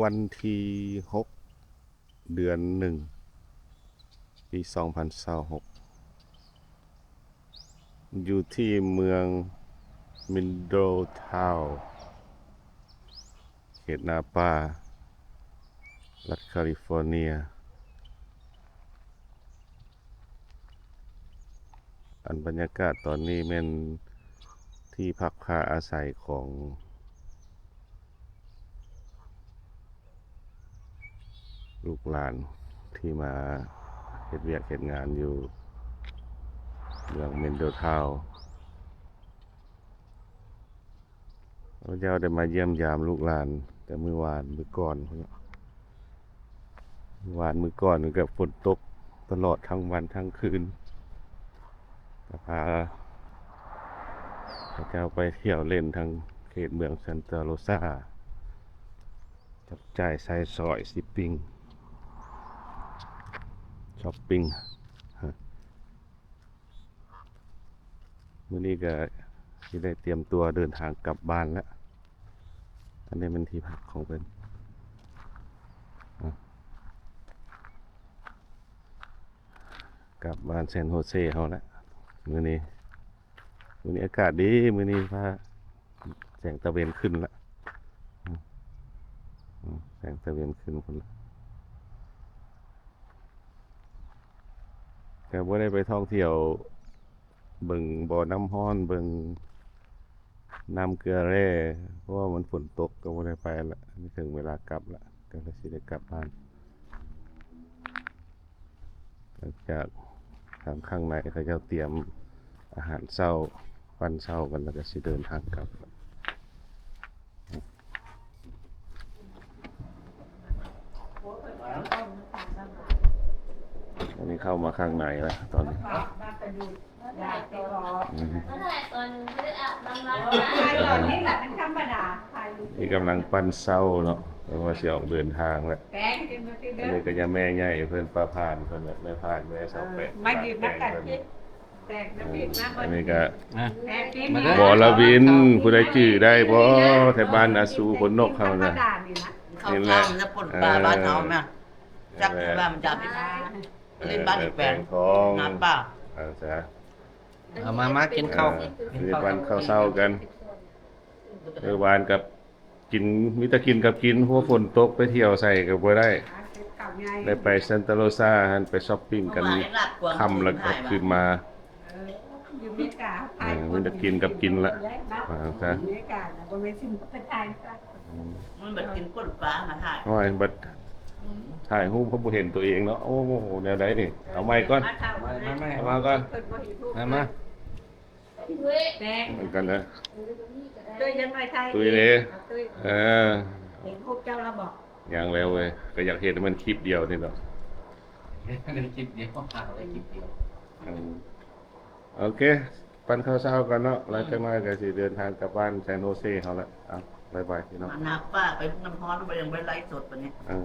ວັນທີຫົກ ເດືອນໜຶ່ງ ປີສອງພັນຊາວຫົກ ຢູ່ທີ່ເມືອງ Middletown ເຂດນາປາ ລັດຄາລິຟໍເນຍ. ອັນບັນຍາກາດຕອນນີ້ແມ່ນທີ່ພັກພາອາໄສຂອງລູກຫຼານທີ່ມາເຮັດວຽກເຮັດງານຢູ່ເມືອງ Middletown. ຂ້າພະເຈົ້າໄດ້ມາຢ້ຽມຢາມລູກຫຼານແຕ່ມື້ວານມື້ກ່ອນພຸ້ນເນາະ. ວານມື້ກ່ອນນີ້ກໍຝົນຕົກຕະຫຼອດທັງວັນທັງຄືນ ກໍພາເຂົາເຈົ້າໄປທ່ຽວຫຼິ້ນທາງເຂດເມືອງ Santa Rosa ຈັບຈ່າຍໃຊ້ສອຍ ຊິບປິງ ຊັອບປິງ. ມື້ນີ້ກໍຊິໄດ້ຕຽມຕົວເດີນທາງກັບບ້ານແລ້ວ. ອັນນີ້ແມ່ນທີ່ພັກຂອງເພິ່ນ ກັບບ້ານ San Jose ເຮົາແຫຼະ. ມື້ນີ້ ມື້ນີ້ອາກາດດີ ມື້ນີ້ຟ້າແສງຕາເວັນຂຶ້ນລະ ແສງຕາເວັນຂຶ້ນພຸ້ນລະ. ກໍບໍ່ໄດ້ໄປທ່ອງທ່ຽວເບິ່ງບໍ່ນ້ຳຮ້ອນ ເບິ່ງນ້ຳເກືອແຮ່ ເພາະວ່າມັນຝົນຕົກ ກໍບໍ່ໄດ້ໄປລະ. ນີ້ເຖິງເວລາກັບລະ ກໍເລີຍຊິໄດ້ກັບບ້ານ. ຫຼັງຈາກທາງຂ້າງໃນເຂົາເຈົ້າຕຽມອາຫານເຊົ້າ ປັ້ນເຊົ້າກັນ ແລ້ວກໍຊິເດີນທາງກັບ. ອັນນີ້ເຂົ້າມາຂ້າງໃນແລ້ວຕອນນີ້. ນີ້ກຳລັງປັ້ນເຊົ້າເນາະ ເພາະວ່າຊິອອກເດີນທາງແລ້ວ. ອັນນີ້ກໍຍາແມ່ໃຫຍ່ເພິ່ນ ປ້າພານເພິ່ນແຫຼະ ແມ່ພານ ແມ່ສາວແປະ ມາຢືນນຳກັນ. ອັນນີ້ກໍ ມາເດີ ວໍລະວິນ ຜູ້ໃດຈື່ໄດ້ບໍ່ ແຖວບ້ານອາຊູ ໂພນນົກເຮົານະ. ເຂົ້າ ນີ້ແຫຼະ ຈາມແລ້ວປົ່ນປາ ເອີ ບ້ານເຮົານະ ຈັກວ່າມັນຈະເປັນ ເອີ ເປັນບ້ານແປງທອງ ນາປາ. ເອົາຊະ ເອົາມາ ມາກິນເຂົ້າ ເອີ ກິນເຂົ້າ ຊິໄດ້ປັ້ນເຂົ້າເຊົ້າກັນ. ມື້ວານກັບ ກິນ ມີແຕ່ກິນກັບກິນ ຫົວຝົນຕົກໄປທ່ຽວໃສກໍບໍ່ໄດ້ ໄດ້ໄປ Santa Rosa ຫັ້ນ ໄປຊັອບປິງກັນຄ່ຳ ແລ້ວກັບຄືນມາ. ເອີ ມີແຕ່ກິນກັບກິນລະ ວ່າຊັ້ນຊະ. ມັນບໍ່ກິນກົ້ນປາມາຖ່າຍ ໂອ້ຍ ບັດຖ່າຍຮູບເຂົາບໍ່ເຫັນຕົວເອງເນາະ. ໂອ້ໂຫ ແນວໃດນີ້ ເອົາໃໝ່ກ່ອນ ມາ ມາ ມາ ເອົາມາກ່ອນ ມາ ມາ. ແປງ ເອີ ກັນນະ ຕຸ້ຍຍັງໄດ້ຖ່າຍ ຕຸ້ຍເດ້ ເອີ ເຫັນຮູບເຈົ້າແລ້ວບໍ່? ຍັງແລ້ວເວີຍ ກໍຢາກເຮັດໃຫ້ມັນຄລິບດຽວນີ້ດອກ ເຮັດໃຫ້ມັນຄລິບດຽວ ຫາໄດ້ຄລິບດຽວ. ເອີ ໂອເຄ ປັ້ນເຂົ້າເຊົ້າກ່ອນເນາະ ແລ້ວຈັກໜ້ອຍກໍຊິເດີນທາງກັບບ້ານ San Jose ເຮົາລະ. ເອົາ ບາຍບາຍພີ່ນ້ອງ. ມານາປາ ໄປນຳຮ້ອນ ໄປຍັງບໍ່ໄດ້ໄລຟ໌ສົດປານນີ້. ເອີ